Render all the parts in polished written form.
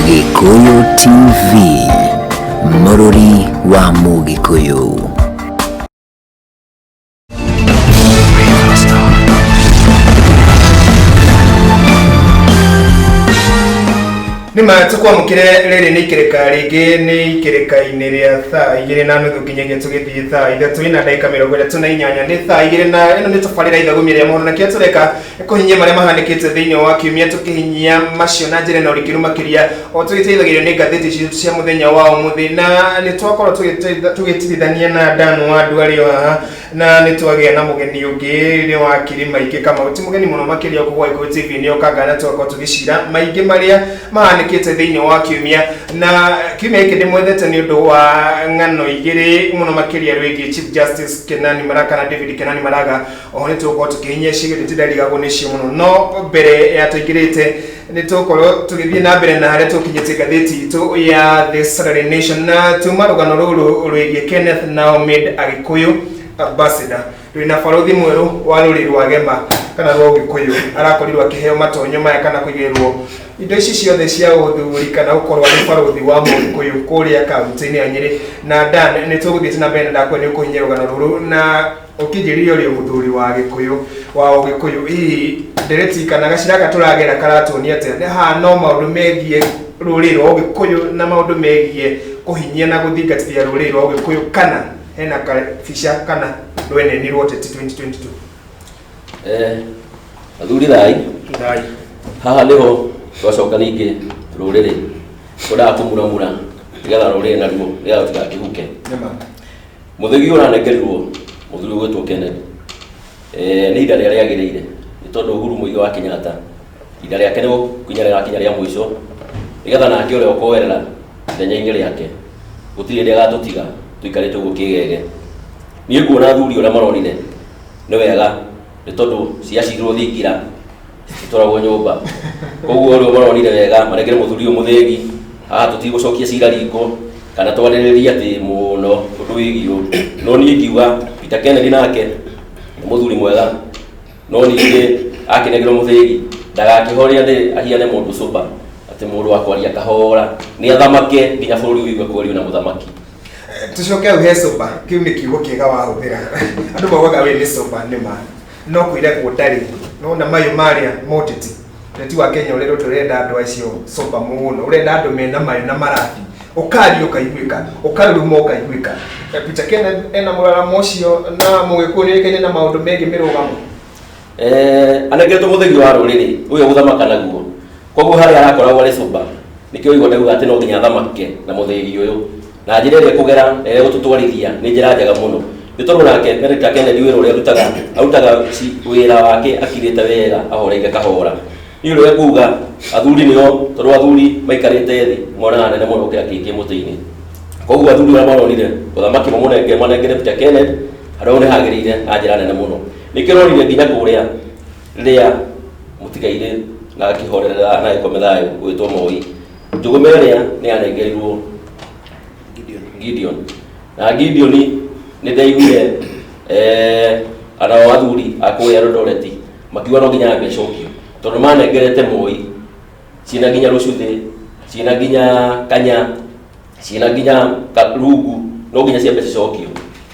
Gĩkũyũ TV, mũrũri wa Mũgĩkũyũ. Nĩ ma tũkwamũkĩre rĩrĩ nĩ ikereka rĩngĩ nĩ ikereka-inĩ rĩa 2:30 nginyagia tũgĩthiĩ 3:38. Nĩ thaa igĩrĩ na ĩno nĩ tabarĩra ithagumia rĩa mohoro, na kĩrĩa tũreka nĩ kũhinyia marĩa mahanĩkĩte thĩinĩ wa kiumia, tũkĩhinyia macio na njĩra ĩna ũrikĩru makĩria, o tũgĩteithagĩrĩrio nĩ ngathĩti citũ cia mũthenya wa ũmũthĩ. Na nĩ twakorwo tũgĩtirithania na Dan wa andũ arĩ o haha, na nĩ twagĩa na mũgeni ũngĩ, nĩ wakiri Maingĩ Kamau. Ti mũgeni mũno makĩria gũkũ gwa Gĩkũyũ TV, nĩ okaga na twakorwo tũgĩcira maingĩ marĩa mahanĩkĩte thĩinĩ wa kiumia. Na kiumia gĩkĩ ndĩmwethete nĩ ũndũ wa ng'ano igĩrĩ mũno makĩria rwĩgiĩ Chief Justice Kenani Maraga na David Kenani Maraga. Oho nĩ tũgũkorwo tũkĩhinyia ciĩgiĩ tũtindarigagwo nĩcio mũno, no mbere ya tũingĩrĩte nĩ tũgũkorwo tũgĩthiĩ na mbere na harĩa tũkinyĩtie ngathĩti itũ ya The Saturday Nation, na tuma rũgano rũrũ rwĩgiĩ Kenneth now made Agĩkũyũ ambassador. Twĩna barũthi mwerũ wa rũrĩrĩ rwa Gema kana rwa Ũgĩkũyũ, arakorirwo akĩheo matonyo maya kana kũigĩrĩrwo indo ici ciothe cia ũthuri kana gũkorwo arĩ barũthi wa Mũgĩkũyũ kũrĩa kaunti-inĩ ya Nyĩrĩ. Na Dan, nĩ tũgũthiĩte na mbere na ndakwe nĩ ũkũhinyia rũgano rũrũ na ũkĩnjĩrire ũrĩ mũthuri wa Gĩkũyũ wa Ũgĩkũyũ. Hihi ndereti kana gacĩra gaka tũragera karatuonia atĩa? Nĩ haha no maũndũ megiĩ rũrĩrĩ rwa Ũgĩkũyũ na maũndũ megiĩ kũhinyia na gũthingatithia rũrĩrĩ rwa Ũgĩkũyũ, kana hena kabica kana rweneni rwa ũteti 2022? Athuri thai. Thai. Haha nĩho twacoka ningĩ rũrĩrĩ twendaga kũmuramura nĩgetha rũrĩrĩ naruo nĩgetha rũtigakĩhuke. Nĩma. Mũthĩgi ũranengerirwo mũthuri ũgwĩtwo Kennedy, nĩ ihinda rĩrĩa rĩagĩrĩire, nĩ tondũ Uhuru Muigai wa Kenyatta ihinda rĩake nĩ gũkinya rĩrakinya rĩa mũico, nĩgetha nake ũrĩa ũkoerera ithenya-inĩ rĩake gũtirĩ hĩndĩ agatũtiga tũikarĩte ũguo kĩgege. Niĩ nguona athuri ũrĩa maronire nĩ wega, nĩ tondũ ciacirwo thingira cititwaragwo nyũmba, koguo ũrĩa maronire wega manengere mũthuri ũyũ mũthĩgi. Haha tũtigũcokia cira riko kana twarĩrĩrie atĩ mũno ũndũ wĩgiĩ ũũ, no niĩ ngiuga Peter Kennedy nake nĩ mũthuri mwega, no ningĩ akĩnengerwo mũthĩgi ndagakĩhoria nĩ ahiane mũndũ sober, atĩ mũndũ wa kwaria kahora, nĩ athamake nginya bũrũri ũigue kweri na mũthamaki. Tucoke hau he sober, kĩu nĩ kiugo kĩega wahũthĩra. Andũ maugaga we nĩ sober, nĩ ma, no kwĩragwo ndarĩ no na mayũ marĩa moteti. Ũteti wa Kenya ũrerwo tũrenda andũ acio sober mũno, ũrenda andũ mena mayũ na marathi, ũkaria ũkaiguĩka, ũkaruruma ũkaiguĩka. Peter Kenneth ena mũraramo ũcio na Mũgĩkũyũ nĩoĩkaine na maũndũ megiĩ mĩrũgamo. Anengeretwo mũthĩgi wa rũrĩrĩ ũyũ gũthamaka naguo, koguo harĩa arakoragwo arĩ sober, nĩkĩo ũigua ndauga atĩ no nginya athamake na mũthĩgi ũyũ, na njĩra ĩrĩa ĩkũgera na ĩrĩa ĩgũtũtwarithia nĩ njĩra njega mũno, nĩ tondũ nake Peter Kennedy wĩra ũrĩa arutaga, arutaga wĩra wake akirĩte wega, ahoreire kahora. Niĩ ũrĩa nguga athuri nĩo, tondũ athuri maikarĩte thĩ monaga nene mũno gũkĩra kĩĩ kĩ mũtĩ-inĩ, koguo athuri arĩa maronire ũthamaki mamũnenge manengere Peter Kennedy harĩa hau nĩ hagĩrĩire na njĩra nene mũno. Nĩkĩo ũronire nginya kũrĩa rĩrĩa mũtigairĩ na akĩhorerera na agĩkome thayũ gwĩtwo Moi, njũgũma ĩrĩa nĩ yanengerirwo Gideon, na Gideon nĩ ndaiguire anao athuri a kũrĩa Eldoret makiuga no nginya yambe ĩcokio, tondũ manengerete Moi ciĩna nginya rũcuthĩ, ciĩna nginya kanya, ciĩna nginya rungu, no nginya ciambe cicokio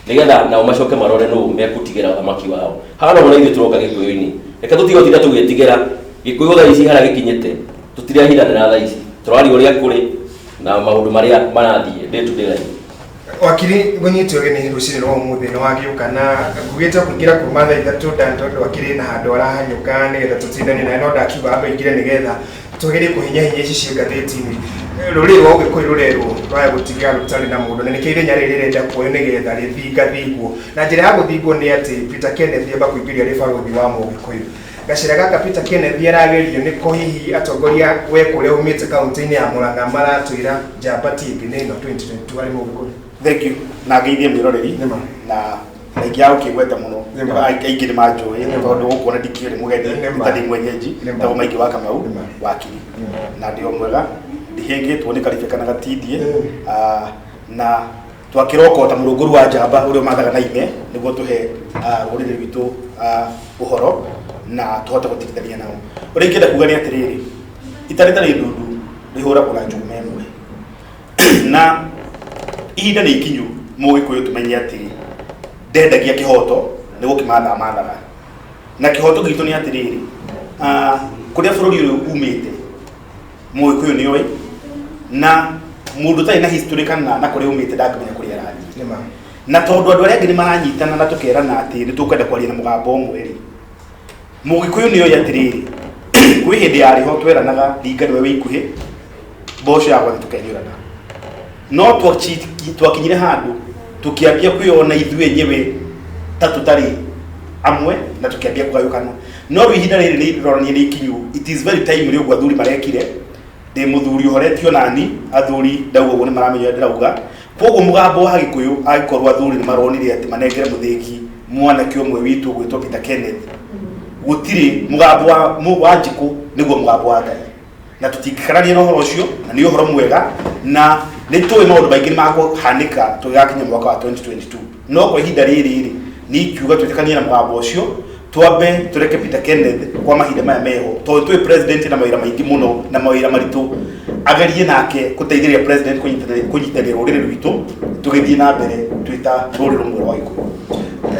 nĩgetha nao macoke marore nũ mekũtigĩra ũthamaki wao. Haha no na ithuĩ tũroka Gĩkũyũ-inĩ, reke tũtige gũtinda tũgĩtigĩra Gĩkũyũ. Thaa ici harĩa gĩkinyĩte tũtirehithanĩra, thaa ici tũraria ũrĩa kũrĩ na maũndũ marĩa marathiĩ day to day life. Wakiri, ngũnyite ũgeni rũcinĩ rwa ũmũthĩ, nĩ wagĩũka na ngugĩte kũingĩra kuma 3:00 Dan, tondũ akĩrĩ na handũ arahanyũka nĩgetha tũtindanie naye, no ndakiuga ambe aingĩre nĩgetha tũgerie kũhinya hinya ici ciĩ ngathĩti-inĩ. Rũrĩrĩ rwa Ũgĩkũyũ rũrerwo rwaya gũtiga rũtarĩ na mũndũ, na nĩkĩo ithenya rĩrĩ rĩrenda kuoywo nĩgetha rĩthingathingwo. Na njĩra ya gũthingwo nĩ atĩ Peter Kenneth amba kũingĩria arĩ barũthi wa Mũgĩkũyũ. Gacĩra gaka Peter Kenneth aragerio nĩko hihi atongoria we kũrĩa umĩte kaunti-inĩ ya Murang'a maratwĩra njamba ti ĩngĩ nĩ ĩno 2022 harĩ Mũgĩkũyũ. Thank you, na ngeithie mwĩroreri. Nĩma. Na thengia ya gũkĩgweta mũno. Nĩma. Aingĩ nĩ manjũĩ Nĩma. tondũ gũkũ ona ndikĩrĩ mũgeni. Nĩma. Itarĩ mwenyeji. Nĩma. Tagwo Maingĩ wa Kamau. Nĩma. Wakiri. Nĩma. Na ndĩ o mwega, ndihĩngĩtwo nĩ karibe kana gatindie. Na twakĩroka ta mũrũngũru wa njamba ũrĩa ũmathaga na ime nĩguo tũhe rũrĩrĩ rwitũ ũhoro na tũhote gũtigithania nao. Ũrĩa ingĩenda kuga nĩ atĩrĩrĩ, itarĩ tarĩ ndundu Rĩhũragwo na njũgũma ĩmwe. Na ihinda nĩ ikinyu Mũgĩkũyũ tũmenye atĩ ndendagia kĩhoto, nĩ gũkĩmatha mathaga. Na kĩhoto gitũ nĩ atĩrĩrĩ, kũrĩa bũrũri ũyũ umĩte Mũgĩkũyũ nĩ oĩ, na mũndũ ũtarĩ na history kana na kũrĩa umĩte ndangĩmenya kũrĩa arathiĩ. Nĩma. Na tondũ andũ arĩa angĩ nĩ maranyitana na tũkerana atĩ nĩ tũkwenda kwaria na mũgambo ũmwe rĩ, Mũgĩkũyũ nĩ oĩ atĩrĩrĩ, kwĩ hĩndĩ yarĩ ho tweranaga ringa nĩwe wĩ ikuhĩ, mboco ya gwathi tũkenyũrana. No twakinyire handũ tũkĩambia kwĩyona ithuĩ enyewe ta tũtarĩ amwe na tũkĩambia kũgayũkana. No rĩu ihinda rĩrĩ nĩ rĩronania nĩ ikinyu, it is very timely ũguo athuri marekire. Ndĩ mũthuri ũhoretio nani, athuri ndauga ũguo nĩ maramenya ũrĩa ndĩrauga. Koguo mũgambo wa Gĩkũyũ angĩkorwo athuri nĩ maronire atĩ manengere mũthĩgi mwanake ũmwe witũ ũgwĩtwo Peter Kenneth, gũtirĩ mũgambo wa Njikũ nĩguo mũgambo wa Ngai, na tũtingĩkarania na ũhoro ũcio, na nĩ ũhoro mwega, na nĩ tũĩ maũndũ maingĩ nĩ makũhanĩka tũgĩgakinya mwaka wa 2022. No kwa ihinda rĩrĩ rĩ, niĩ ingiuga twĩtĩkanie na mũgambo ũcio, twambe tũreke Peter Kenneth kwa mahinda maya meho, tondũ twĩ president na mawĩra maingĩ mũno na mawĩra maritũ, agerie nake gũteithĩrĩria president kũnyitanĩra rũrĩrĩ rwitũ tũgĩthiĩ na mbere twĩ ta rũrĩrĩ rũmwe rwa Gĩkũyũ.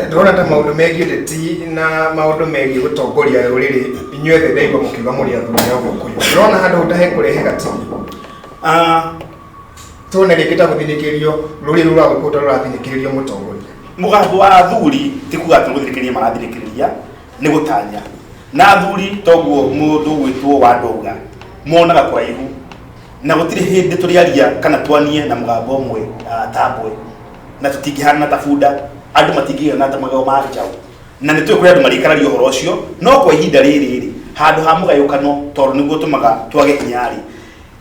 Ndĩrona ta maũndũ megiĩ ũteti na maũndũ megiĩ gũtongoria rũrĩrĩ, inyuothe ndaigua mũkiuga mũrĩ athuri a Ũgĩkũyũ. Ndĩrona handũ hau ta hekũrehe gatini. Tuone rĩngĩ ta gũthinĩkĩrio rũrĩrĩ rwa Gĩkũyũ ta rũrathinĩkĩrĩrio mũtongoria. Mũgambo wa athuri ti kuga atĩ gũthinĩkĩrĩria marathinĩkĩrĩria, nĩ gũtanya. Na athuri toguo mũndũ ũgwĩtwo wa ndauga monaga kũraihu, na gũtirĩ hĩndĩ tũrĩaria kana twanie na mũgambo ũmwe ta mbwe, na tũtingĩhana ta bunda, andũ matingĩigana ta magego ma njaũ, na nĩ tũĩ kũrĩ andũ marĩkararia ũhoro ũcio. No kwa ihinda rĩrĩ rĩ, handũ ha mũgayũkano, tondũ nĩguo ũtũmaga twage hinya rĩ,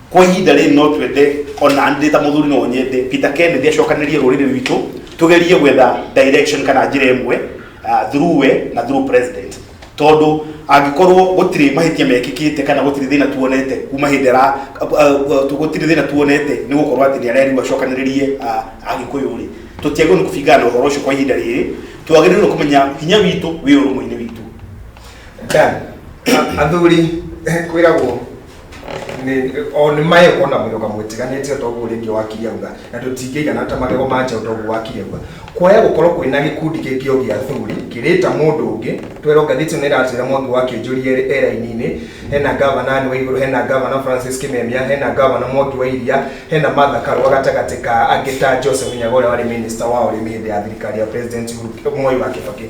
kwa ihinda rĩrĩ no twende, ona ndĩ ta mũthuri no nyende Peter Kenneth acokanĩrie rũrĩrĩ rwitũ, tũgerie gwetha direction kana njĩra ĩmwe, through we na through president, tondũ angĩkorwo gũtirĩ mahĩtia mekĩkĩte kana gũtirĩ thĩna tuonete kuma hĩndĩ ara gũtirĩ thĩna tuonete nĩ gũkorwo atĩ nĩ arerirwo acokanĩrĩrie Agĩkũyũ rĩ, tũtiagĩrĩirwo nĩ kũbingana na ũhoro ũcio. Kwa ihinda rĩrĩ twagĩrĩirwo nĩ kũmenya hinya witũ wĩ ũrũmwe-inĩ witũ. Dan, athuri kwĩragwo o nĩ maĩ ona mũthemba mũtiganĩte toguo rĩngĩ wakiri auga, na tũtingĩigana ta magego ma njaũ toguo wakiri auga. Kwaya gũkorwo kwĩna gĩkundi kĩngĩ o gĩa athuri kĩrĩta mũndũ ũngĩ, twerwo ngathĩti ĩno ĩratwĩra Mwangi wa Kĩnjũri e raini-inĩ, hena gavana Anne Waigũrũ, hena gavana Francis Kimemia, hena gavana Mwangi wa Iria, hena Martha Karua gatagatĩ ka angĩ ta Joseph Nyaga ũrĩa warĩ minister wa ũrĩmi hĩndĩ ya thirikari ya President Uhuru Mwai wa Kibaki.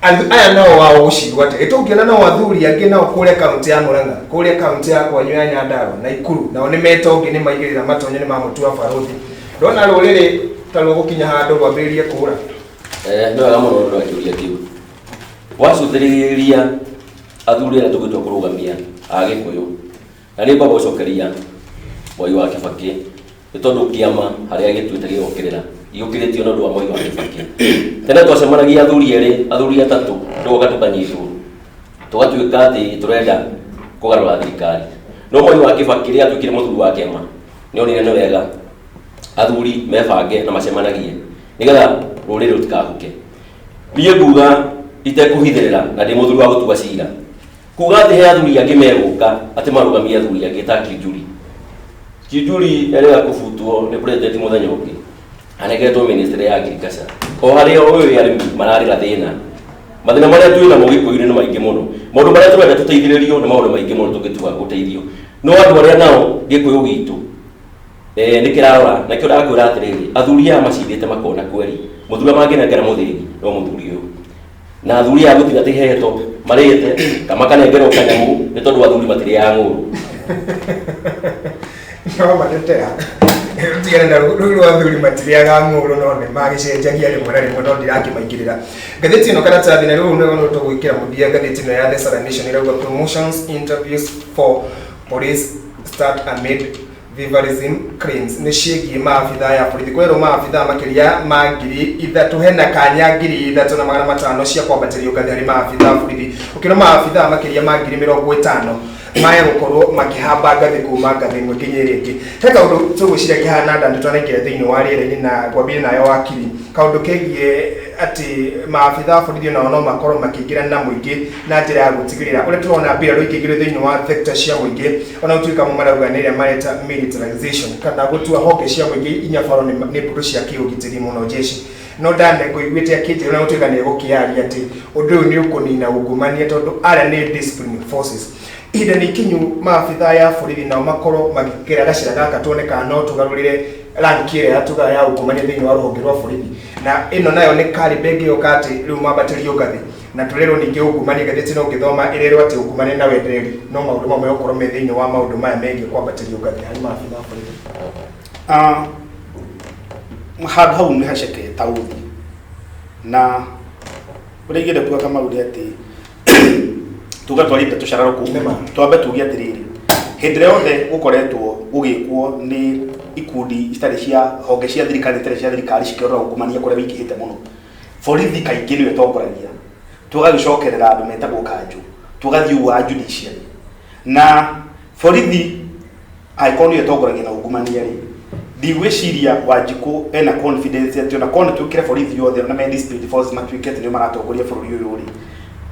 Aya nao wao gũcirwo atĩa? Tũngĩona nao athuri angĩ nao kũrĩa kaunti ya Murang'a, kũrĩa kaunti ya kwanyu ya Nyandarua, Naikuru, nao nĩ meta ũngĩ, nĩ maigĩrĩra matonyo, nĩ mamũtua barũthi. Ndona rũrĩrĩ ta rũgũkinya handũ rwambĩrĩrie kũra. Nĩ wega mũno ũndũ wa kĩũria kĩu. Wacũthĩrĩria athuri arĩa tũgĩtwo kũrũgamia a Gĩkũyũ, na nĩ ngwamba gũcokeria Mwai wa Kibaki nĩ tondũ kĩama harĩa gĩtuĩte gĩgokĩrĩra gĩũkĩrĩtio nĩ ũndũ wa Mwai wa Kibaki. Tene twacemanagia athuri erĩ, athuri atatũ, tũgoka tũkanyitwo, tũgatuĩka atĩ tũrenda kũgarũra thirikari. No Mwai wa Kibaki rĩrĩa atuĩkire mũthuri wa kĩama, nĩ onire nĩ wega athuri mebange na macemanagie nĩgetha rũrĩrĩ rũtikahuke. Niĩ nguga itekũhithĩrĩra na ndĩ mũthuri wa gũtua cira, kuga atĩ he athuri angĩ megũka atĩ marũgamie athuri angĩ ta Kiunjuri. Kiunjuri erĩga kũbutwo nĩ president mũthenya ũngĩ, anengeretwo ministry ya agriculture, o harĩa ũyũ arĩmi mararĩra thĩna. Mathĩna marĩa twĩ namo Gĩkũyũ-inĩ nĩ maingĩ mũno. Maũndũ marĩa tũrenda tũteithĩrĩrio nĩ maũndũ maingĩ mũno tũngĩtua gũteithio. No andũ arĩa nao Gĩkũyũ gitũ nĩ kĩrarora, nakĩo ndakwĩra atĩrĩrĩ, athuri aya macindĩte makona kweri mũthuri ũrĩa mangĩnengera mũthĩgi no mũthuri ũyũ, na athuri aya gũtirĩ atĩ heto marĩte kana makanengerwo kanyamũ, nĩ tondũ athuri matirĩaga ng'ũrũ. No matetera tigana na rũu rwa athuri matirĩaga ng'ũrũ, no nĩ magĩcenjagia rĩmwe na rĩmwe, no ndirakĩmaingĩrĩra ngathĩti ĩno karatathi. Na rĩu nĩ tũgwĩkĩra mũthia ngathĩti ĩno ya The Saturday Nation, ĩrauga promotions interviews for police start amid vandalism claims. Nĩ ciĩgiĩ maabitha ya borithi. Kwerwo maabitha makĩria ma 3,000, hena kanya 3,500 cia kwambatĩrio ngathĩ harĩ maabitha a borithi. Ũkĩona maabitha makĩria ma 50,000 Maya gũkorwo makĩhamba ngathĩ kuma ngathĩ ĩmwe nginya ĩrĩa ĩngĩ. He kaũndũ tũgwĩciria kĩhana nda nĩtwanaingĩra thĩinĩ wa rĩera-inĩ na ngwambire nayo wakiri kaũndũ kegiĩ atĩ maabitha a borithi onao no makorwo makĩingĩra na mũingĩ na njĩra ya gũtigĩrĩra ũrĩa tũrona mbirarũ ikĩingĩrio thĩinĩ wa sector cia mũingĩ, ona gũtuĩka amwe marauga nĩ ĩrĩa mareta militarization kana gũtua honge cia mũingĩ inyabarwo nĩ mbũtũ cia kĩũgitĩri mũno jeshi. No ndane ngũiguĩte akĩnjĩra ona gũtuĩka nĩ egũkĩaria atĩ ũndũ ũyũ nĩ ũkũnina ungumania tondũ arĩa nĩ discipline forces. Ihinda nĩ ikinyu maabitha ya borithi nao makorwo magĩkĩra gacĩra gaka tuone kana no tũgarũrĩre rank ĩrĩa yatugaga ya ungumania thĩinĩ wa rũhonge rwa borithi, na ĩno nayo nĩ kariba ĩngĩ yoka atĩ rĩu mambatĩrio ngathĩ na tũrerwo ningĩ ungumania ngathĩti no ũngĩthoma ĩrerwo atĩ ungumania na wendereri no maũndũ mamwe gũkorwo me thĩinĩ wa maũndũ maya megiĩ kwambatĩrio ngathĩ harĩ maabitha a borithi. Ah, handũ hau nĩ haceke ta ũthi na ũrĩa ingĩenda kuga Kamau nĩ atĩ tuga twarie ndeto cararũkũ. Nĩma. Twambe tuge atĩrĩrĩ, hĩndĩ ĩrĩa yothe gũkoretwo gũgĩkwo nĩ ikundi citarĩ cia honge cia thirikari, itarĩ cia thirikari, cikĩrora ungumania kũrĩa wĩingĩhĩte mũno, borithi kaingĩ nĩyo ĩtongoragia, tũgagĩcokerera andũ metagwo kanjũ, tũgathiĩ ũguo a judiciary, na borithi angĩkorwo nĩyo ĩtongoragia na ungumania rĩ, ndigwĩciria Wanjikũ ena confidence atĩ ona korwo nĩ twĩkĩre borithi yothe ona me disciplined forces matuĩke atĩ nĩo maratongoria bũrũri ũyũ rĩ,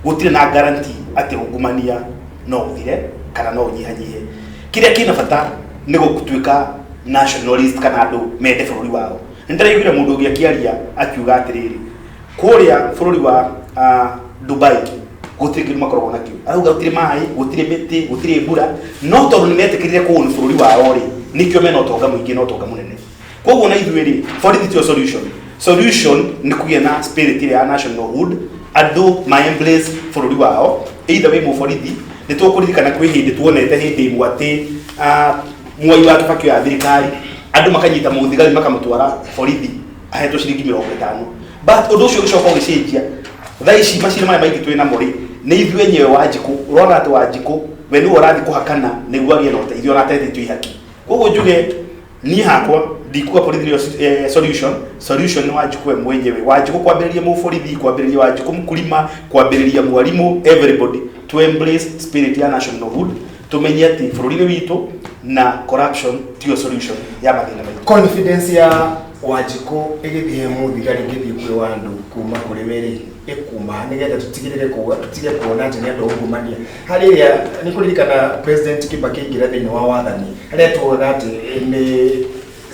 gũtirĩ na guarantee atĩ ungumania no ũthire kana no ũnyihanyihe. Kĩrĩa kĩna bata nĩ gũtuĩka nationalist kana andũ mende bũrũri wao. Nĩ ndĩraiguire mũndũ ũngĩ akĩaria akiuga atĩrĩrĩ, kũrĩa bũrũri wa Dubai gũtirĩ kĩndũ makoragwo nakĩo, arauga gũtirĩ maĩ, gũtirĩ mĩtĩ, gũtirĩ mbura, no tondũ nĩ metĩkĩrire kũũni bũrũri wao rĩ, nĩkĩo mena ũtonga mũingĩ na ũtonga mũnene. Koguo na ithuĩ rĩ, borithi tiyo solution. Solution nĩ kũgĩa na spirit ĩrĩa ya nationalhood, andũ ma embrace bũrũri wao, either wĩ mũborithi. Nĩ tũkũririkana kwĩ hĩndĩ tuonete hĩndĩ ĩmwe atĩ Mwai wa Kibaki ya thirikari, andũ makanyita mũthigari makamũtwara borithi ahetwo ciringi 50, but ũndũ ũcio ũgĩcoka ũgĩcenjia. Thaa ici macira marĩa maingĩ twĩ namo rĩ, nĩ ithuĩ enyewe. Wanjikũ, ũrona atĩ Wanjikũ we nĩwe ũrathiĩ kũhakana nĩguo agĩe na ũteithio ona atetĩtio ihaki. Koguo njuge niĩ hakwa ndikuga borithi nĩyo solution. Solution nĩ Wanjikũ we mwenyewe, Wanjikũ kwambĩrĩria mũborithi, kwambĩrĩria Wanjikũ mkulima, kwambĩrĩria mwarimu, everybody to embrace spirit ya nationalhood, tumenye atĩ bũrũri-inĩ witũ na corruption tiyo solution ya mathĩna maitũ. Confidence ya Wanjikũ ĩgĩthiĩ he mũthigari, ĩgĩthiĩ kwĩ wa andũ kuma kũrĩ we rĩ, ĩkuma nĩgetha tũtigĩrĩre kuga tũtige kuona atĩ nĩ andũ ungumania harĩ ĩrĩa nĩ kũririkana President Kibaki aingĩra thĩinĩ wa wathani harĩa tugaga atĩ nĩ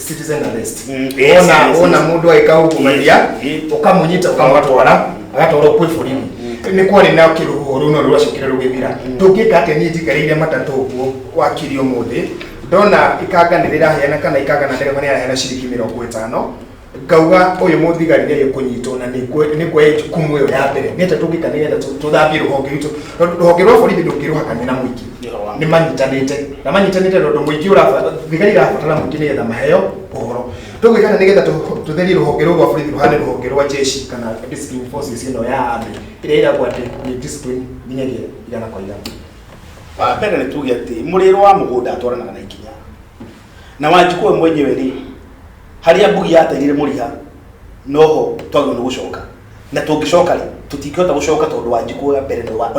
citizen arrest. Wona wona mũndũ agĩka ungumania, ũkamũnyita, ũkamũtwara, agatwarwo kwĩ borithi. Nĩ kwarĩ na kĩrũhuho rũu no rũracokire rũgĩthira. Tũngĩka atĩa? Niĩ njikarĩire matatũ ũguo wakiri ũmũthĩ, ndona ikanga nĩ rĩraheana kana ikanga na ndereba nĩ araheana ciringi 50, ngauga ũyũ mũthigari nĩ agĩkũnyitwo na nĩ kuoya jukumu ĩyo ya mbere. Nĩ atĩa tũngĩka nĩgetha tũthambie rũhonge rwitũ? Tondũ rũhonge rwa borithi ndũngĩrũhakania na mũingĩ. Nĩ manyitanĩte na manyitanĩte tondũ mũingĩ ũrabatara, thigari irabatara mũingĩ nĩgetha maheo ũhoro. Tũgwĩka atĩa nĩgetha tũtherie rũhonge rũu rwa borithi rũhane rũhonge rwa jeshi kana discipline forces ĩno ya army ĩrĩa ĩragwo atĩ nĩ discipline nginyagia 100%? Wa mbere nĩ tuge atĩ mũrĩro wa mũgũnda atwaranaga na ikinya, na Wanjikũ we mwenyewe rĩ, harĩa mbugi yateire mũriha noho twagĩrĩirwo nĩ gũcoka, na tũngĩcoka rĩ, tũtingĩhota gũcoka tondũ Wanjikũ wa mbere nĩ wa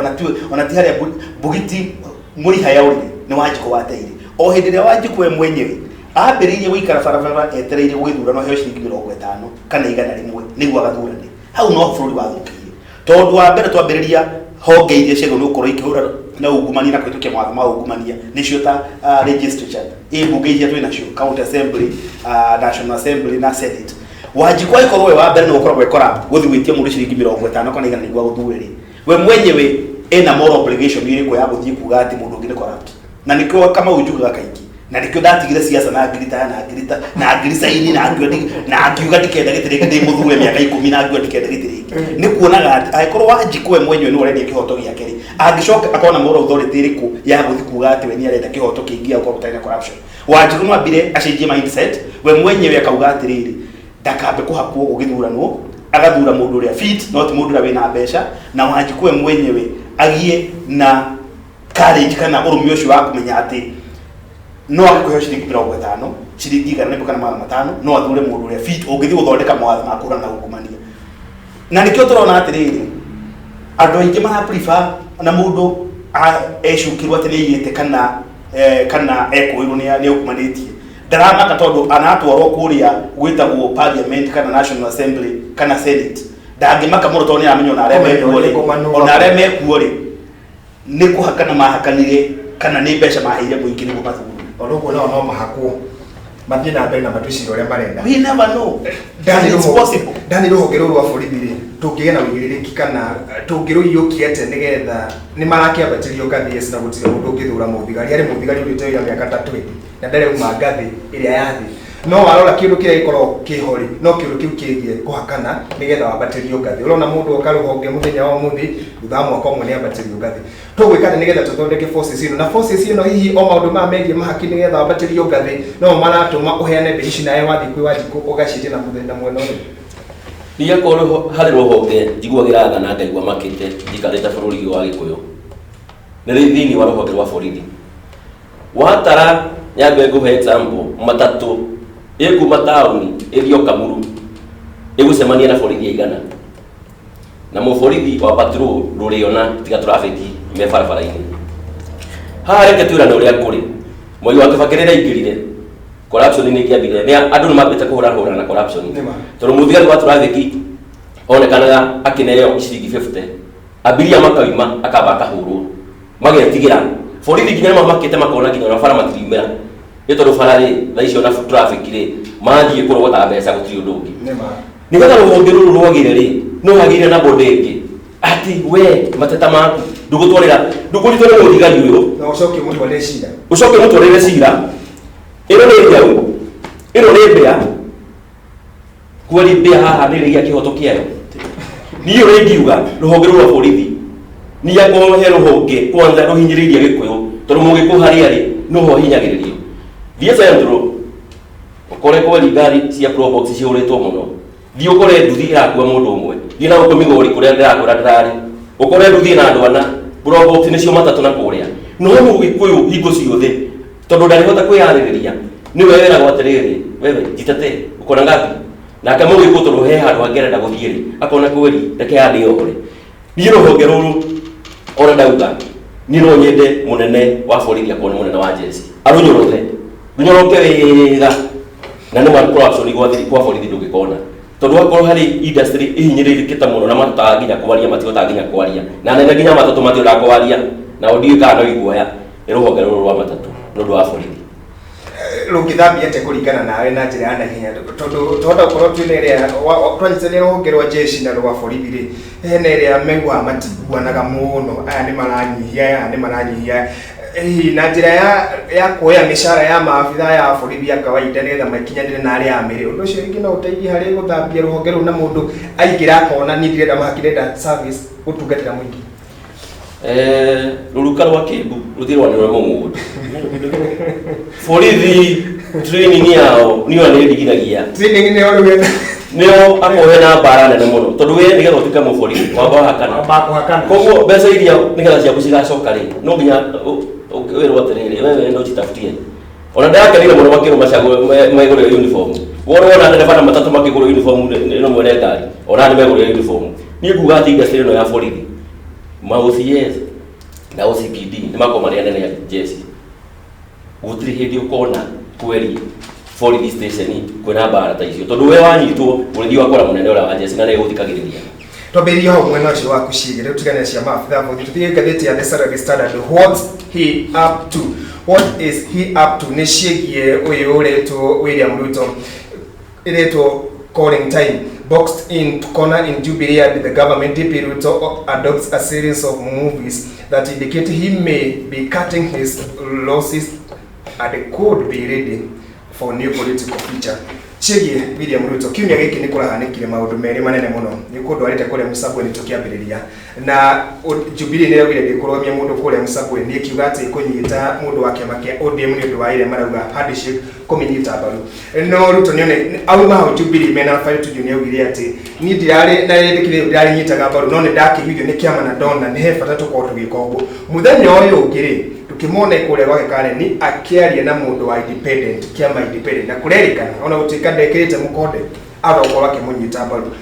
ona ti harĩa mbugi ti mũriha yaũrire, nĩ Wanjikũ wateire. O hĩndĩ ĩrĩa Wanjikũ we mwenyewe ambĩrĩirie gũikara barabara etereire gũgĩthurano aheo ciringi 50 kana 100 nĩguo agathurane, hau no bũrũri wathũkĩire, tondũ wa mbere twambĩrĩria honge iria ciagĩrĩirwo nĩ gũkorwo ikĩhũra na ungumania na kũhĩtũkia mawatho ma ungumania, nĩcio ta legislature ĩ mbunge iria twĩ nacio, county assembly, national assembly na senate. Wanjikũ angĩkorwo we wa mbere nĩ ũkoragwo ekora gũthiĩ gwĩtia mũndũ ciringi 50 kana 100 nĩguo agũthure rĩ, we mwenyewe ena moral obligation ĩrĩkũ ya gũthiĩ kuga atĩ mũndũ ũngĩ nĩ corrupt? Na nĩkĩo Kamau njugaga kaingĩ, na nĩkĩo ndatigire siasa na ngirita na ngirita na ngiricaini na ngiuga na ngiuga ndikenda gĩtĩ rĩngĩ, ndĩ mũthure mĩaka 10 na ngiuga ndikenda gĩtĩ rĩngĩ, nĩ kuonaga atĩ angĩkorwo Wanjikũ we mwenyewe nĩwe ũrendia kĩhoto gĩake rĩ, angĩcoka akorwo na moral authority ĩrĩkũ ya gũthiĩ kuga atĩ we nĩ arenda kĩhoto kĩngĩ gĩa gũkorwo gũtarĩ na corruption? Wanjikũ no ambire acenjie mindset we mwenyewe, akauga atĩrĩrĩ, ndakambe kũhakwo gũgĩthuranwo, agathura mũndũ ũrĩa fit, no ti mũndũ ũrĩa wĩna mbeca. Na Wanjikũ we mwenyewe agie na courage kana ũrũme ũcio wa kũmenya atĩ no age kũheo ciringi 50, ciringi 100 kana 500, no athure mũndũ ũrĩa fit ũngĩthiĩ gũthondeka mawatho ma kũhũrana na ungumania. Na nĩkĩo tũrona atĩrĩrĩ, andũ aingĩ mara prefer na mũndũ Ecukirwo atĩ nĩ aiyĩte kana kana ekũĩrwo nĩ okumanĩtie, ndaramaka tondũ anatwarwo kũrĩa gwĩtagwo parliament kana National Assembly kana Senate, ndangĩmaka mũno tondũ nĩ aramenya ona arĩa mekuo rĩ, ona arĩa mekuo rĩ, nĩ kũhakana mahakanire kana nĩ mbeca maheire mũingĩ nĩguo mathurwo. Ona ũguo nao no mahakwo mathiĩ na mbere na matue cira ũrĩa marenda. We never know. Dani, It's possible. Dani, rũhonge rũrũ rwa borithi rĩ, tũngĩgĩa na ũigĩrĩrĩki kana tũngĩrũiyũkia atĩa nĩgetha nĩ marakĩambatĩrio ngathĩ? Yes, na gũtirĩ mũndũ ũngĩthũra mũthigari harĩ mũthigari ũrĩte wĩra mĩaka ta 20 na ndarĩ ngathĩ ĩrĩa ya thĩ, no warora kĩndũ kĩrĩa gĩkoragwo kĩho rĩ, no kĩndũ kĩu kĩgiĩ kũhakana nĩgetha wambatĩrio ngathĩ. Ũrona mũndũ oka rũhonge mũthenya wa ũmũthĩ, thutha wa mwaka ũmwe nĩ ambatĩrio ngathĩ. Tũgwĩka atĩa nĩgetha tũthondeke forces ĩno na forces ĩno? Hihi o maũndũ maya megiĩ mahaki nĩgetha wambatĩrio ngathĩ no maratũma ũheane mbeca ici, nawe wathiĩ kwĩ Wanjikũ ũgaciĩtia na mũthenya mwena ũyũ? Niĩ akorwo harĩ rũhonge njiguagĩra tha na ngaigua makĩte njikarĩte bũrũri ũyũ wa Gĩkũyũ, nĩ thĩinĩ wa rũhonge rwa borithi. Watara, nyambe ngũhe example, matatũ ĩkuma taũni ĩthiĩ o Kamuru ĩgũcemania na borithi aigana? Na mũborithi wa patrol ndũrĩona tiga traffic me barabara-inĩ. Haha reke twĩrane ũrĩa kũrĩ. Mwai wa Kĩbakĩ rĩrĩa aingĩrire, corruption nĩ ĩngĩambire, nĩ andũ nĩ mambĩte kũhũrahũrana na corruption. Nĩma. Tondũ mũthigari wa traffic onekanaga akĩneo ciringi 50, abiria makauma akamba akahũrwo, magetigĩra borithi nginya nĩ mamakĩte, makona nginya ona bara matiriumĩra, nĩ tondũ bara rĩ thaa icio na traffic rĩ mathiĩ kũrogota mbeca, gũtirĩ ũndũ ũngĩ. Nĩma. Nĩgetha rũhonge rũrũ rwagĩre rĩ, no hagĩire na body ĩngĩ atĩ we mateta maku ndũgũtwarĩra, ndũkũnyitwo nĩ mũthigari ũyũ. Na ũcoke ũmũtwarĩre cira. Ũcoke ũmũtwarĩre cira. Ĩno nĩ njaũ, ĩno nĩ mbĩa kweri, mbĩa haha nĩ rĩgia kĩhoto kĩayo. Niĩ ũrĩa ingiuga, rũhonge rũrũ rwa borithi, niĩ akorwo he rũhonge kwanza rũhinyĩrĩirie Gĩkũyũ, tondũ Mũgĩkũyũ harĩa rĩ noho hinyagĩrĩrio. Thiĩ Central ũkore kweri ngari cia Probox cihũrĩtwo mũno. Thiĩ ũkore nduthi ĩrakua mũndũ ũmwe. Thiĩ na gũkũ Migori kũrĩa ndĩrakwĩra ndĩrarĩ, ũkore nduthi ĩna andũ ana, Probox nĩcio matatũ na kũrĩa. No Mũgĩkũyũ hingo ciothe, tondũ ndarĩhota kwĩyarĩrĩria, nĩwe wĩragwo atĩrĩrĩ, "Wewe jitetee, uko na ngapi?" Nake Mũgĩkũyũ, tondũ he handũ hangĩ arenda gũthiĩ rĩ, akona kweri reke yandĩ yohore. Niĩ rũhonge rũrũ ona ndauga, niĩ no nyende mũnene wa borithi akorwo nĩ mũnene wa jeshi, arũnyorothe, rũnyoroke wega, na nĩ ma corruption kwa borithi ndũngĩkona, tondũ wakorwo harĩ industry ihinyĩrĩrĩkĩte mũno na mahotaga nginya kwaria, matihotaga nginya kwaria, na nene nginya matatũ matihotaga kwaria, na ndiũĩ kana no iguoya nĩ rũhonge rũrũ rwa matatũ nĩ ũndũ wa borithi. Rũngĩthambia atĩa kũringana nawe na njĩra ya naihenya? Tondũ twahota gũkorwo twĩna ĩrĩa twanyitithania rũhonge rwa jeshi na rwa borithi rĩ, hena ĩrĩa maiguaga matiguanaga mũno, aya nĩ maranyihia, aya nĩ maranyihia. Hihi na njĩra ya kuoya mĩcara ya maabitha ya borithi ya kawaida nĩgetha makinyanĩre na arĩa amĩrĩ, ũndũ ũcio rĩngĩ no ũteithie harĩ gũthambia rũhonge rũu, na mũndũ aingĩra akona niĩ ndirenda mahaki, ndĩrenda service, gũtungatĩra mũingĩ? Rũruka rwa kĩmbu rũthiĩ rwanĩrwo mũgũnda. Borithi training yao niyo nĩ ndigithagia. Training nĩyo rĩu. Nĩo akorwo na mbara nene mũno, tondũ we nĩgetha ũtuĩke mũborithi wamba wahakana. Wamba kũhakana. Koguo mbeca iria nĩgetha ciaku cigacoka rĩ, no nginya wĩrwo atĩrĩrĩ, "Wewe enda ũjitafutie." Ona ndĩrakenire mũno makĩrwo macagũ megũrĩre uniform. Wona wona ndereba na matatũ makĩgũrwo uniform nĩ mwene ngari, ona nĩ megũrĩre uniform. Niĩ nguga atĩ industry ĩno ya borithi, ma OCS na OCPD nĩ makorwo marĩ anene a jeshi. Gũtirĩ hĩndĩ ũkona kweri borithi station kwĩna mbara ta icio, tondũ we wanyitwo ũrĩthiĩ wakora mũnene ũrĩa wa jeshi na nĩ egũthikagĩrĩria. Twambĩrĩrie hau mwena ũcio waku ciĩgĩ. Rĩu tigane cia maabitha a borithi, tũthiĩ ngathĩti ya The Saturday Standard. What he up to? What is he up to? Nĩ ciĩgiĩ ũyũ ũretwo William Ruto, ĩretwo "Calling Time". Boxed in to corner in Jubilee and the government, DP Ruto adopts a series of movies that indicate he may be cutting his losses and could be ready for new political future. Ciĩgiĩ William Ruto, kiumia gĩkĩ nĩ kũrahanĩkire maũndũ merĩ manene mũno. Nĩ kũndwarĩte kũrĩa Msambweni tũkĩambĩrĩria na Jubilee nĩ yaugire ndĩkũrũgamia mũndũ kũrĩa Msambweni, ĩkiuga atĩ kũnyita mũndũ wa kĩama kĩa ODM nĩ ũndũ wa ĩrĩa marauga handshake kũmĩnyita mbaru. No Ruto nĩone auma hau Jubilee mena Rafael Tuju, nĩ augire atĩ niĩ ndirarĩ na rĩndĩkithio, ndĩrarĩnyitaga mbaru, no nĩ ndakĩiguithio nĩ kĩama na ndona nĩ he bata tũkorwo tũgĩka ũguo. Mũthenya ũyũ ũngĩ rĩ, tũkĩmwona kũrĩa gwake Karen akĩaria na mũndũ wa independent, kĩama independent, na kũrerĩkana ona gũtuĩka ndekĩrĩte mũkonde agakorwo akĩmũnyita mbaru.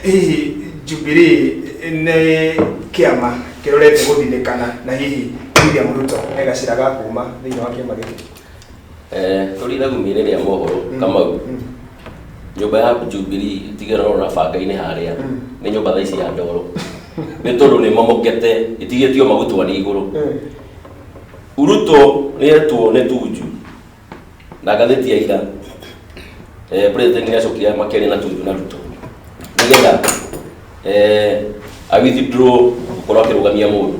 Hihi Jubilee nĩ kĩama Kĩrorete gũthinĩkana na hihi William Ruto he gacĩra ga kuma thĩinĩ wa kĩama gĩkĩ. Tũrĩ ithagumia-inĩ rĩa mohoro Kamau, nyũmba ya Jubilee tigĩra ũrona banga-inĩ harĩa nĩ nyũmba thaa ici ya ndoro, nĩ tondũ nĩ mamokete ĩtigĩtio magutwa nĩ igũrũ. Ruto nĩ etwo nĩ Tuju na ngathĩti ya ira, president nĩ acokire makĩaria na Tuju na Ruto nĩgetha a withdraw gũkorwo akĩrũgamia mũndũ.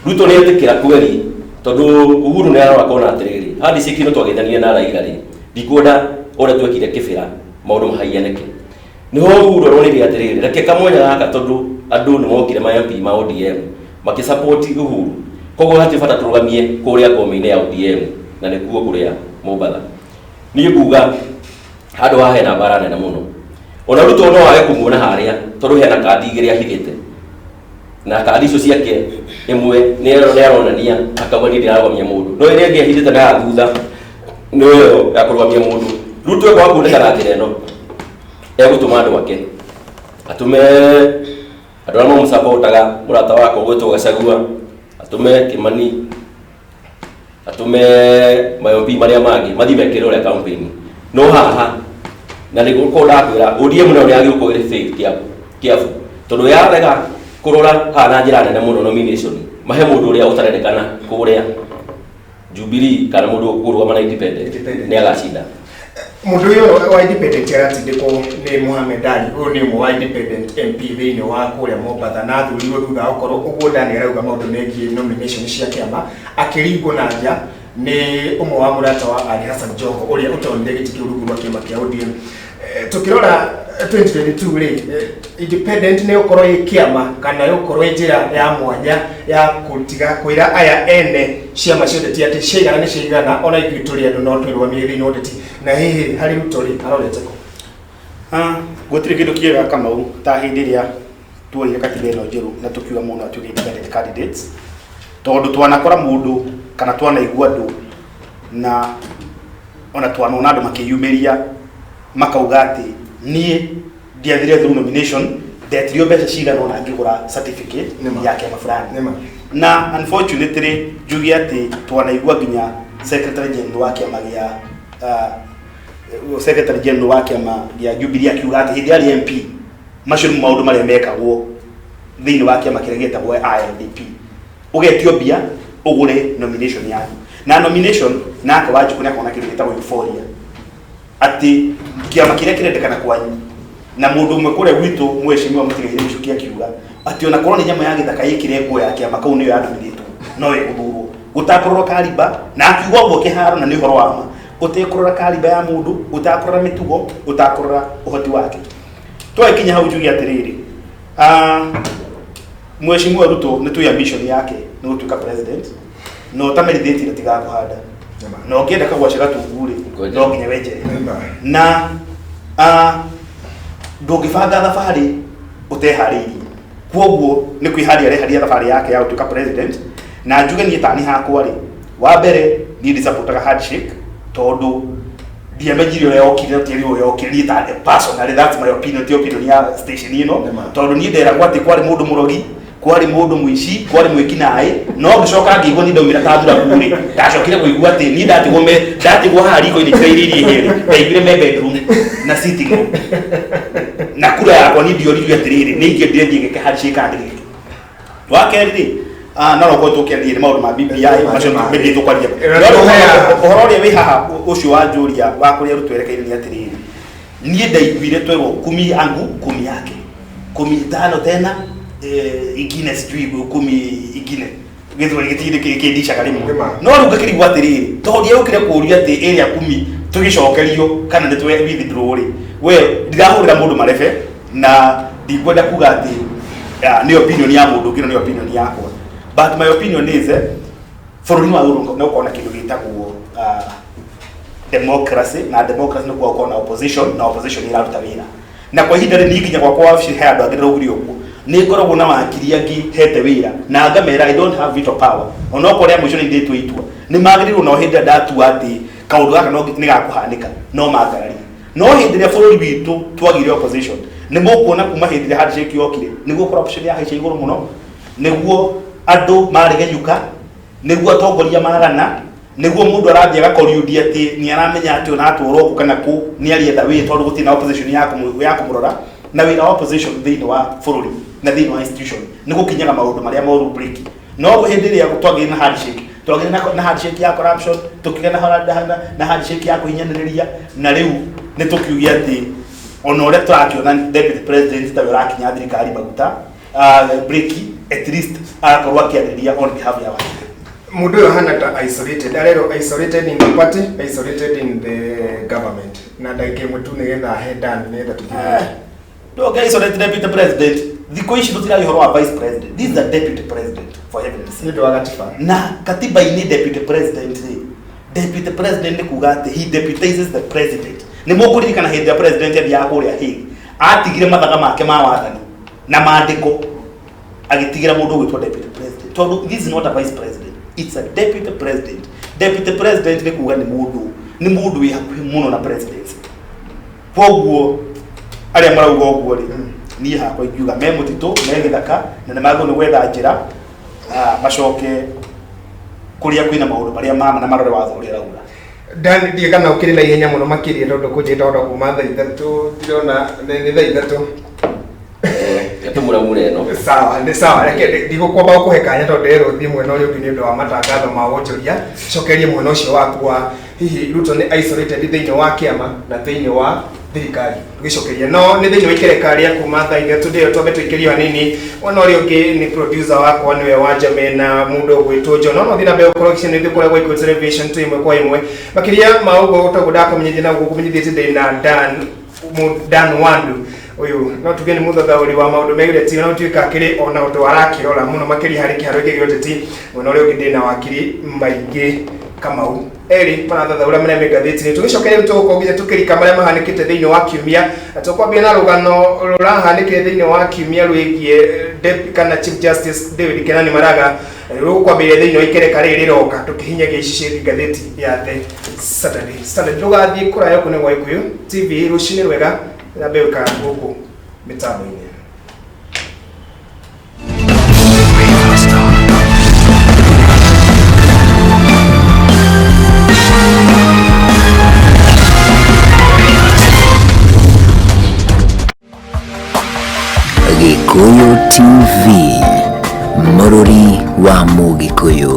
Ruto nĩ etĩkĩra kweri, tondũ Uhuru nĩ arora kona atĩrĩrĩ, handshake ĩno twagĩthanirie na Raila rĩ, ndikwenda ũrĩa twekire kĩbĩra maũndũ mahaianĩke. Nĩho Uhuru aronire atĩrĩrĩ, reke kamwenya gaka, tondũ andũ nĩ mokire ma MP ma ODM makĩsupport Uhuru, koguo hatirĩ bata tũrũgamie kũrĩa ngome-inĩ ya ODM na nĩkuo kũrĩa Mombatha. Niĩ nguga handũ haha hena mbara nene mũno. Ona Ruto no age kũmuona harĩa, tondũ hena kandi igĩrĩ ahithĩte, na kandi icio ciake ĩmwe nĩ aronania akauga niĩ ndĩrarũgamia mũndũ, no ĩrĩa ĩngĩ ahithĩte na ya thutha nĩyo ya kũrũgamia mũndũ. Ruto ekwaga kuoneka na njĩra ĩno, egũtũma andũ ake, atũme andũ arĩa mamũcapotaga, mũrata wakwa ũgwĩtwo Gachagua, atũme Kimani, atũme mayombi marĩa mangĩ mathiĩ mekĩre ũrĩa campaign. No haha na nĩ gũkorwo ndakwĩra ODM nayo nĩ yagĩrĩirwo gũkorwo ĩrĩ faith kĩabu, tondũ yarega kũrora haha na njĩra nene mũno nomination mahe mũndũ ũrĩa ũtarendekana kũrĩa Jubilee kana mũndũ ũkũrũgama na independent, Independent. nĩ agacinda. Mũndũ ũyũ wa independent aratindĩkwo nĩ Mohamed Ali. Ũyũ nĩ ũmwe wa independent MP thĩinĩ wa kũrĩa Mombatha, na athurirwo thutha wa gũkorwo ũguo Daniel arauga maũndũ megiĩ nomination cia kĩama, akĩringwo na nja nĩ ũmwe wa mũrata wa Ali Hassan Joho ũrĩa ũtonire gĩtĩ kĩu rungu rwa kĩama kĩa ODM. Tũkĩrora 2022 rĩ, independent nĩ gũkorwo ĩ kĩama kana gũkorwo ĩ njĩra ya mwanya ya kũtiga kwĩra aya ene ciama cia ũteti atĩ ciaigana nĩ ciaigana, ona ithuĩ tũrĩ andũ no twĩrũgamie thĩinĩ wa ũteti? Na hihi harĩ Ruto rĩ, arorete kũ? Ah, gũtirĩ kĩndũ kĩega, Kamau, ta hĩndĩ ĩrĩa tuoire katiba ĩno njerũ na tũkiuga mũndũ atuĩke independent candidates, tondũ twanakora mũndũ kana twanaigua andũ na ona twanona andũ makĩyumĩria makauga atĩ niĩ ndiathire through nomination, ndetirio mbeca cigana ona ngĩgũra certificate Nĩma. Ya kĩama fulani. Nĩma. Na unfortunately njuge atĩ twanaigua nginya secretary general wa kĩama gĩa secretary general wa kĩama gĩa Jubilee akiuga atĩ hĩndĩ arĩ MP macio nĩ maũndũ marĩa mekagwo thĩinĩ wa kĩama kĩrĩa gĩtagwo ILDP, ũgetio mbia ũgũre nomination yaku. Na nomination nake Wanjikũ nĩ akona kĩndũ gĩtagwo euphoria, atĩ kĩama kĩrĩa kĩrendekana kwanyu na mũndũ ũmwe kũrĩa gwitũ, mheshimiwa Mũtigaire Michuki, akiuga atĩ ona korwo nĩ nyamũ ya gĩthaka ĩkĩre nguo ya kĩama kau nĩyo yanominĩtwo no ĩgũthurwo gũtakũrorwo kariba, na akiuga ũguo kĩharo na nĩ ũhoro wa ma, ũtekũrora kariba ya mũndũ, ũtakũrora mĩtugo, ũtakũrora ũhoti wake. Twakinya hau njuge atĩrĩrĩ, mheshimiwa Ruto nĩ twĩ ambition yake nĩ gũtuĩka president, na ũtamerithĩtie tigakũhanda, na ũngĩenda kagwaca gatungu rĩ, Ngoja. no nginya wenjere. Nĩma. Na ndũngĩbanga thabarĩ ũteharĩirie, kwoguo nĩ kwĩharia areharia thabarĩ yake ya gũtuĩka president. Na njuge niĩ tani hakwa rĩ, wa mbere niĩ ndisupportaga handshake, tondũ ndiamenyire ũrĩa yokire na tieri ũrĩa yokire. Niĩ ta personally, that's my opinion, ti opinion ya station ĩno. Nĩma. Tondũ niĩ nderagwo atĩ kwarĩ mũndũ mũrogi, kwarĩ mũndũ mũici, kwarĩ mwĩkinaĩ, no ngĩcoka ngĩigua niĩ ndaumĩra ta thuraku rĩ, ndacokire kũigua atĩ niĩ ndatigwo me ndatigwo haha riko-inĩ njikaire irio ihĩe, ndaiguire me bedroom na sitting room na kura yakwa. Niĩ ndioririo atĩrĩrĩ, nĩ ingĩendire thiĩ ngeke handshake kana ndĩgeke. Wa kerĩ rĩ, no no tũkĩaria nĩ maũndũ ma BBI macio maybe tũkwaria. Ĩno No ũhoro ũrĩa wĩ haha ũcio wa njũria wa kũrĩa Ruto erekeire nĩ atĩrĩrĩ, niĩ ndaiguire twerwo kumi yangu kumi yake kumi tano tena ingine sijui kumi ingine gĩthweri gĩtirĩ kĩndicaga rĩmwe. Nĩma. No rĩu ngakĩrigwo atĩrĩrĩ, tondũ ndiaũkire kũũria atĩ ĩrĩa kumi tũgĩcokerio kana nĩ twe withdraw rĩ, we ndirahũrĩra mũndũ marebe na ndikwenda kuga atĩ nĩ opinion ya mũndũ ũngĩ, no nĩ opinion yakwa. But my opinion is bũrũri wa nĩ ũkorwo na kĩndũ gĩtagwo democracy, na democracy nĩ kuga gũkorwo na opposition, na opposition nĩ ĩraruta wĩra. Na kwa ihinda rĩrĩ niĩ nginya gwakwa wabici he andũ angĩ ndĩraugire ũguo, nĩ ngoragwo na wakiri angĩ hete wĩra na ngamera I don't have veto power, onokorwo rĩa mũico nĩ ndĩtue itua nĩ magĩrĩirwo, no hĩndĩ ĩrĩa ndatua atĩ kaũndũ gaka no nĩ gakũhanĩka no mangararie. No hĩndĩ ĩrĩa bũrũri witũ twagire opposition, nĩ mũkuona kuma hĩndĩ ĩrĩa handshake yokire nĩguo corruption yahaica igũrũ mũno. Nĩguo andũ maregenyuka, nĩguo atongoria maragana, nĩguo mũndũ arathiĩ agakoriundia atĩ nĩ aramenya atĩ ona atwarwo kũ kana kũ nĩ arĩetha wĩra, tondũ gũtirĩ na opposition ya kũmũrora. Na wĩra wa opposition thĩinĩ wa bũrũri na thĩinĩ wa institution nĩ gũkinyaga maũndũ marĩa moru break. No hĩndĩ ĩrĩa twagĩire na handshake, twagĩire na handshake ya corruption, tũkĩgĩa na handshake ya kũhinyanĩrĩria, na rĩu nĩ tũkiuge atĩ ona ũrĩa tũrakĩona deputy president tawe ũrakinya thirikari maguta, breki, at least agakorwo akĩarĩria on behalf ya watu. Mũndũ ũyũ ahana ta isolated, arerwo isolated in the party, isolated in the government. Na ndagĩka ĩmwe tu nĩgetha ahe Dan, nĩgetha tũthiĩ. Ndũngĩ isolate deputy president. Thikũ ici tũtiragia ũhoro wa vice president, this is a deputy president, for heaven's sake. Nĩ ũndũ wa gatiba. Na katiba-inĩ deputy president rĩ, deputy president nĩ kuga atĩ he deputizes the president. Nĩ mũkũririkana hĩndĩ ya president athiaga kũrĩa Hague, atigire mathaga make ma wathani na maandĩko, agĩtigĩra mũndũ ũgwĩtwo deputy president, tondũ this is not a vice president, it's a deputy president. Deputy president nĩ kuga nĩ mũndũ wĩ hakuhĩ mũno na presidency. Koguo arĩa marauga ũguo rĩ, niĩ hakwa ingiuga me mũtitũ, me gĩthaka, na nĩ magĩrĩirwo nĩ gwetha njĩra, macoke kũrĩa kwĩna maũndũ marĩa mama na marore watho ũrĩa ũrauga. Dan, ndiĩ kana ũkĩrĩ na ihenya mũno makĩria, tondũ kũnjĩta ona kuma thaa 3, ndĩrona nĩ thaa 3. Tũmuramure ĩno. Sawa, nĩ sawa. Reke ndigũkwamba gũkũhe kanya, tondũ ndĩrerwo thiĩ mwena ũrĩa ũngĩ nĩ ũndũ wa matangatho ma wonjoria. Cokerie mwena ũcio waku wa hihi Ruto nĩ isolated thĩinĩ wa kĩama na thĩinĩ wa thirikari. Tũgĩcokeria no nĩ thĩinĩ wa ikereka rĩa kuma thaa 3, ndĩyo twambe tũikĩrio hanini. Mwena ũrĩa ũngĩ nĩ producer wakwa, nĩwe Wanjame, na mũndũ ũgwĩtwo John. No thiĩ na mbere gũkorwo gĩcigo nĩ kũrĩa gwa television twĩ ĩmwe kwa ĩmwe. Makĩria ma ũguo, toguo ndakũmenyithia na gũkũmenyithia atĩ ndĩ na Dan Wandu. Ũyũ no tuge nĩ mũthathaũri wa maũndũ megiĩ ũteti, ona gũtuĩka akĩrĩ ona ũndũ arakĩrora mũno makĩria harĩ kĩharo gĩkĩ gĩa ũteti. Mwena ũrĩa ũngĩ ndĩna wakiri Maingĩ Kamau. Erĩ marathathaũra marĩa me ngathĩti-inĩ. Tũgĩcokeria rĩu, tũgũkorwo nginya tũkĩrika marĩa mahanĩkĩte thĩinĩ wa kiumia, na tũkwambia na rũgano rũrahanĩkire thĩinĩ wa kiumia rwĩgiĩ kana Chief Justice David Kenani Maraga. Rũkwambĩrĩria thĩinĩ wa ikereka rĩrĩ rĩroka, tũkĩhinyagia ici ciĩ ngathĩti ya The Saturday Standard. Ndũgathiĩ kũraya, kũ nĩ gwa Gĩkũyũ TV, rũcinĩ rwega na mbere gũikara gũkũ mĩtambo-inĩ. Gĩkũyũ TV, mũrũri wa Mũgĩkũyũ.